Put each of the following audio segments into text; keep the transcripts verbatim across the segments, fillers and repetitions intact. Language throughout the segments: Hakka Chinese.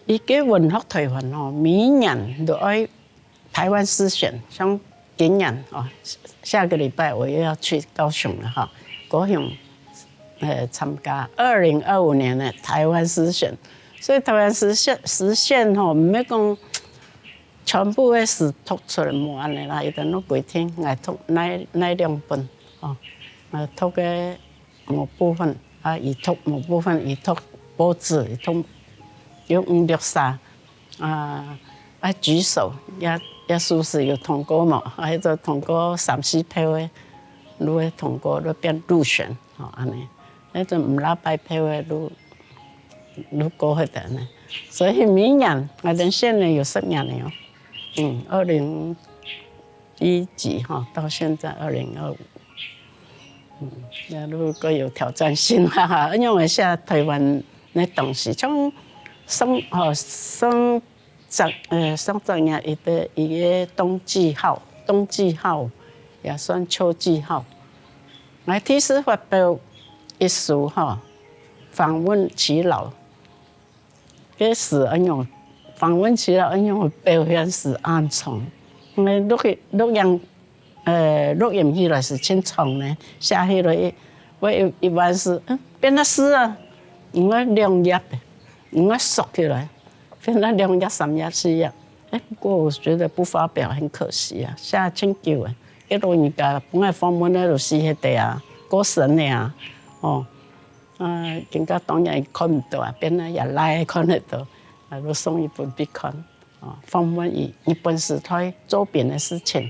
一个文學推廣吼，每年都愛台灣詩選，像今年哦，下个禮拜我又要去高雄了哈，高雄呃參加二零二五年的台灣詩選，所以台灣詩選詩選吼，毋係講全部个詩讀出來無恁樣啦，有个人規定，𠊎讀哪哪兩本哦，𠊎讀个某部分啊，佢讀某部分，佢讀報紙，佢讀有五六儕啊，啊舉手，也也書寫有通過無？啊，或者通過三四票个，就會通過，就變入選吼，恁樣。該種毋罅擺票个，就就過去个呢。所以每年𠊎等選个有十年了哦，嗯，二零一幾哈，到現在二零二五，嗯，那如果有挑戰性，哈哈，因為現在台灣那東西，像上哦上隻呃上隻月一个一个冬季號，冬季號也算秋季號，來第一次發表一首哈，訪問耆老。 該時恁樣，訪問耆老恁樣表現係恁長，因為錄音錄音，呃，錄音起來係盡長呢，寫起來一，𠊎一一般係，嗯，變到詩啊，應該兩頁，應該縮起來，變到兩頁、三頁、四頁。哎，不過我覺得不發表很可惜啊，寫盡久啊，該老人家本來訪問个都死忒个啊，過身个啊，哦。 啊，更加當然看毋到啊，變啊也來看得到，啊，就送一本分佢看，哦，訪問佢日本時代做兵个事情。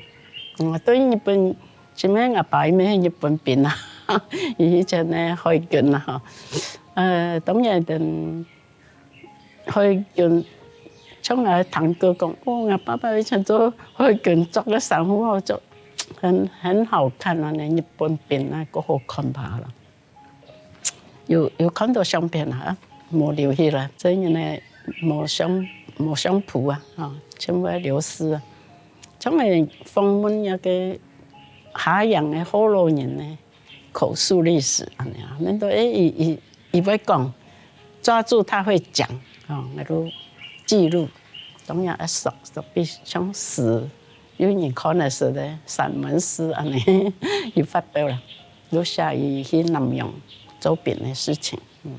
嗯，對日本，因為𠊎爸因為日本兵啊，佢以前呢海軍啊，吼，呃，當然等海軍，像𠊎堂哥講，哦，𠊎爸爸以前做海軍，著个衫褲好著，很很好看啊，那日本兵啊，過好看吧了。 有有看到相片啊，無留起來，真个呢，無相無相簿啊，吼，全部流失啊。像个訪問那个下洋个福佬人呢，口述歷史恁樣啊，恁多誒，佢佢佢會講，抓住他會講，吼，那个記錄，當然愛熟熟比像詩，有人看个時呢，散文詩恁樣，佢發表了。 就寫佢去南洋做兵个事情。嗯，